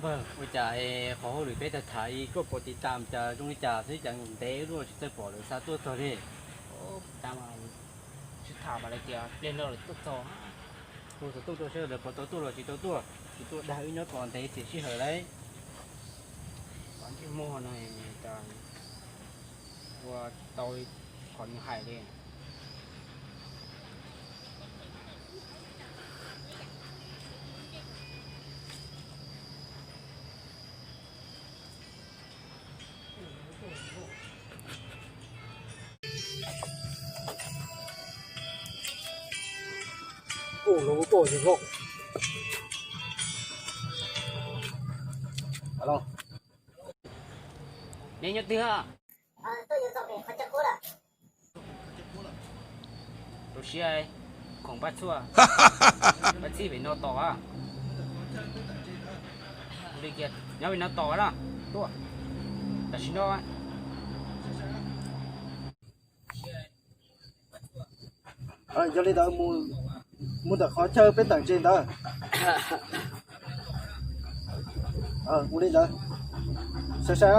Ua cas qhov hauj lwm peb tham tham ib kuj pom tiv tam cas zoo li cas xwb cas ntev luaj tsis txawj pom lawv xa tuaj txog li. Tam sib tham mas lawv tias pliag no lawv tuaj txog. Hu xov tooj tuaj seb lawv puas tau tuaj los tsis tau tuaj, tsis tuaj dag wb nyob tos ntev tiam sij hawm lauj. Ntsej muag no cas ua tau qhov nws hais li. Neb nyob twg? Rau siab, khoom pab txhua, pab txhib pem no tos. Li kiag nyob pem no tos na, tuaj tam sim no. Yog li ntawd mus ntawm qhov chaw peb teem ntses ntawd. Mus li ntawd, sai sai.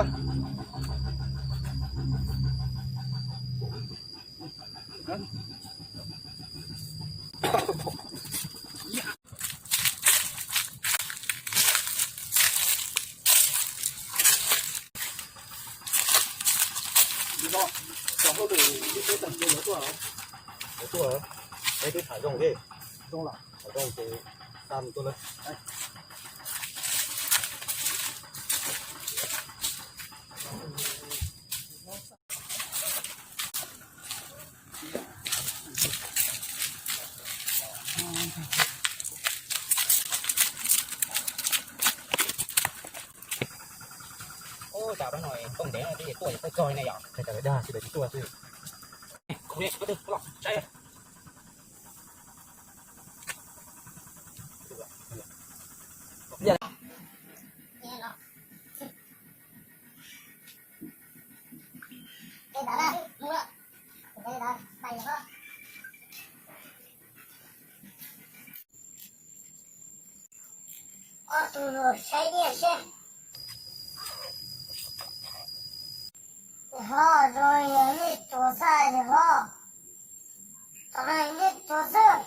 Ua hauj lwm ib peb teem ntses lawv tuaj, lawv tuaj, peb twb tham zoo li, zoo lawm, tham zoo ces xa mus tuaj lawm. Ub, cas pab no tuaj ntev no twb tuaj tsis tau txog li ne yom. Dag tsis tau tsis tuaj xwb. Ob tug saib diaj seb. Ho zoo li nej tuag xwb ho. Tom no nej tuag xwb.